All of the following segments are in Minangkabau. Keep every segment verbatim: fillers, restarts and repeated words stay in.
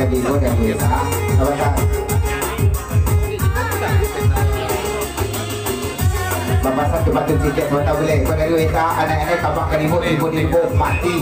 Dari luar dan desa, sabantar. Bapasan ka patung tiket, sabantar bulek. Kau dari desa, anak-anak tabang ka ribut, ribut di ribut, mati.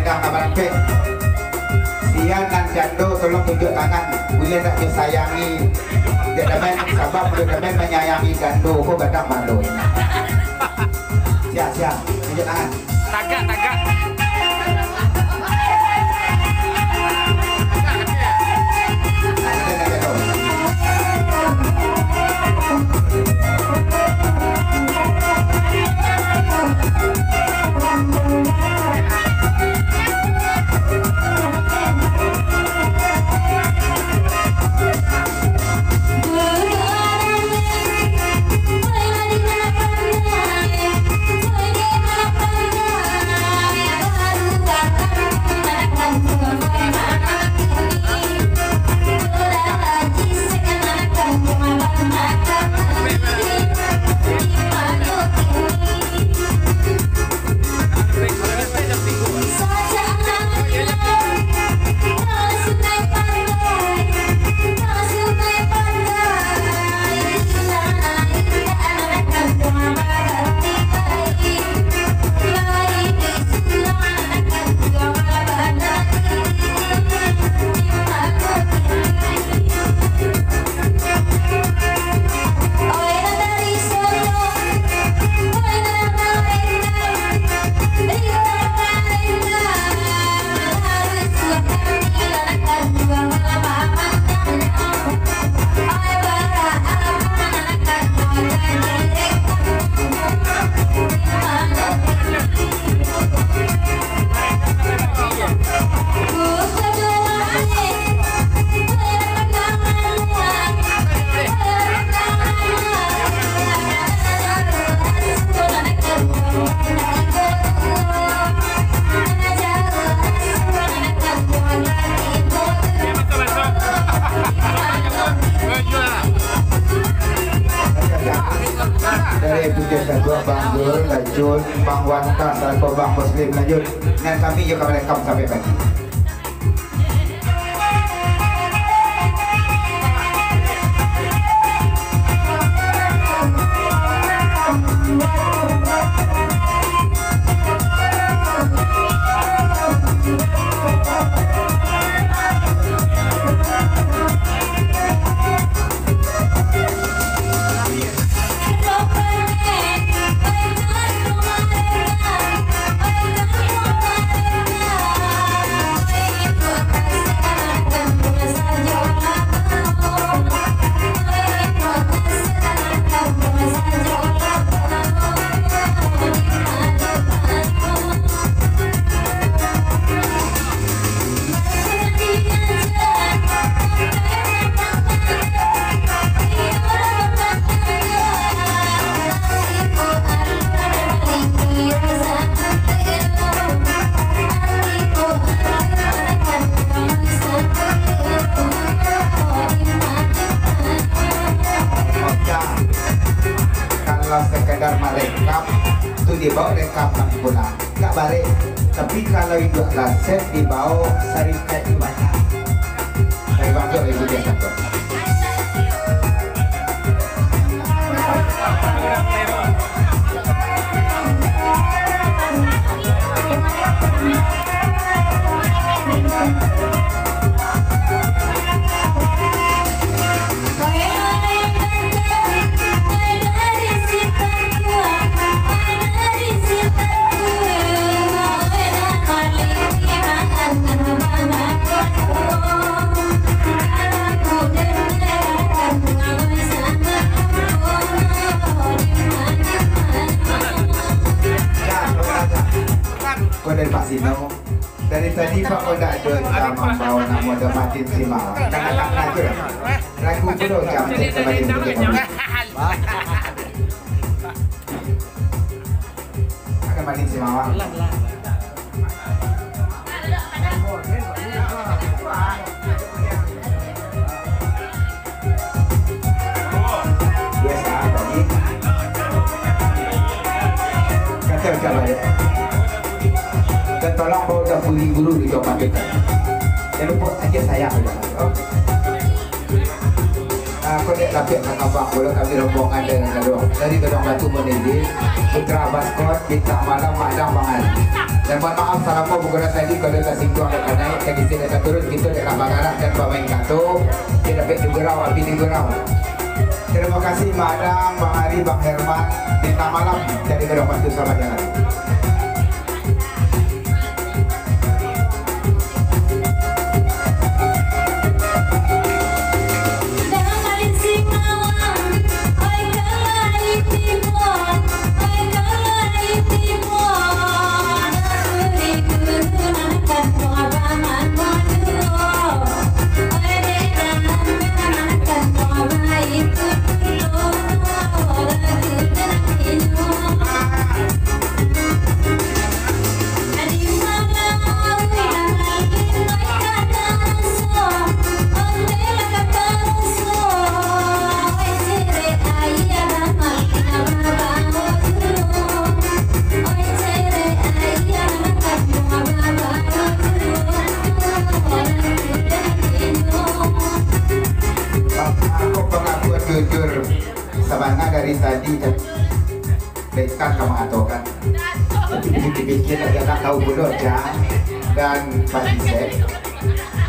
Yang ka barangkek. Sia nan jando tolong tunjuk tangan. Buliah ndak disayangi? Dek damai, sabab dek damai manyayangi jando ko gadang malu. Siap, siap. Tunjuk tangan. Tagak, tagak. Dari Bukit Saguak, Bang Dul, Bang Jul, Bang Wanta, sarato Bang Muslim, lanjut. Nan kami juga merekam sampai pagi. Kalau sekadar marekam, tu dibawa rekam pulang. Ndak barek. Tapi kalau iduik kaset dibawa sarikaik tu banyak. Dari bangkok ibu dia satu. Kau dari Pak Sino. Dari tadi Pak Kodak tu mambawa namo Don Martin Simawa. Kanak-kanak tu dah. Lagu tu dah macam tu, Don Martin Simawa. Ada Martin Simawa. Biasa, tadi. Kata macam mana? Dan tolong bawa dah pulih guru di Jawa Barat. Jangan lupa aja sayang. Ah, kau dia Tapi kakabang pulo kami rombongan dari Gaduang, dari Gaduang Batu Monili, Putra Baskot, Bintang Malam, Madang Bang Ari. Dan mohon maaf, salamo baguno tadi, kalau tasingguang dek kanai, tadi tidak taturun, kita dek lah bagarak dan bamain kato, tidak dapek digurau, api digurau. Terima kasih, Madang, Bang Ari, Bang Herman, Bintang Malam, dari Gaduang Batu, selamat jalan. Aku pengakuan jujur, sabana dari tadi, Bekan ka mangatokan. Tapi pikir-pikir lagi agak tahu pulo, Cang dan Pak Isek.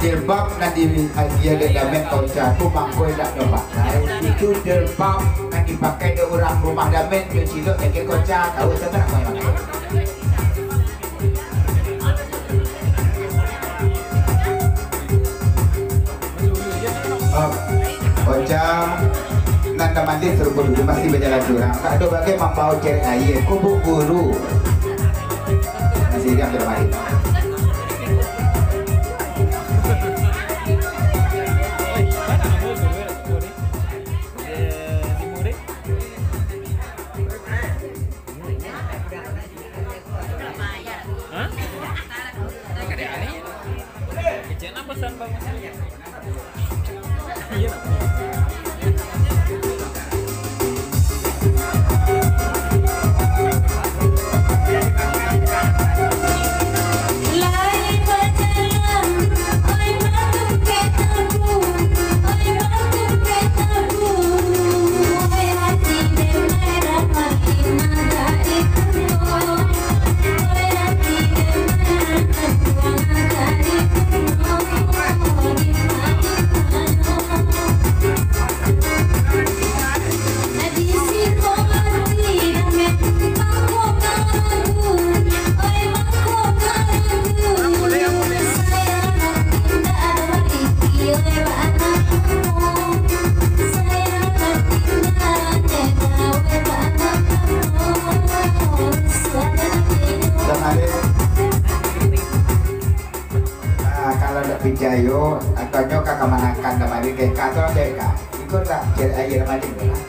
Jilbab nan di-, dia dek Damek ka Ocha tu mangko indak nyo pakai. Itu jilbab nan dipakai dek urang rumah Damek, nyo cilok lagi ka Ocha, tahu Ocha tu nak main makai. Oh, Ocha, nan ka mandi sarupo dulu, masih bajalan surang. Tak ado bagai mambawa cerek aia, kubuk guru. Masih diam, tidak mandi. Hah? Kadek aneh. Kecek napa pesan Bang Mas? Iya. Ah, kalau ndak picayo, atau nyo ka kamanakan kamari, kayak kato dek ka. Iko tak cari aia mandi lah.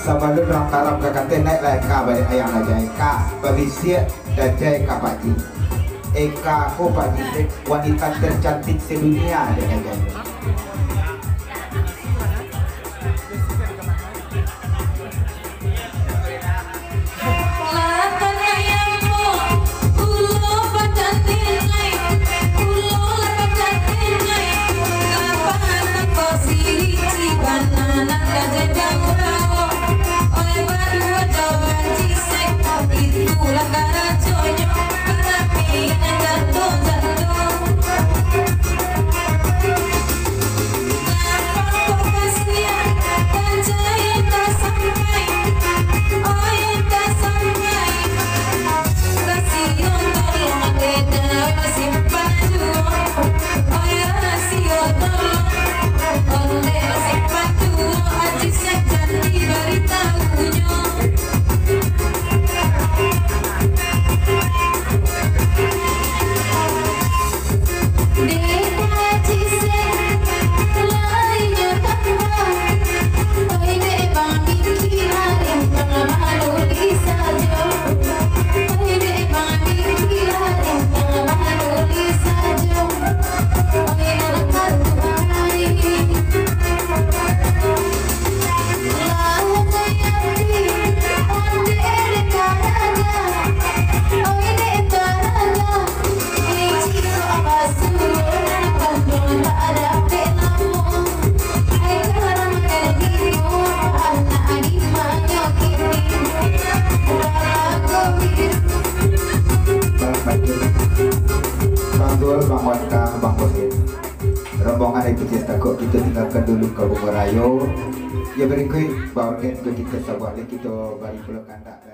Sabalun urang tarap ka kateh, naiaklah Eka baliak ayang Dajah. Eka babisiak Dajah ka Pak Ji. Eka ko Pak Ji, wanita tercantik sedunia, dek Dajah. Bang Bajul, Bang Dul, Bang Wanta, Bang Kosin. Rombongan dari Pecinta Kok, kita tinggalkan dulu ka Bungo Rayo. Ya, berikut, Bang Orden, kita sabuah lagi, kita bari pulang kandak.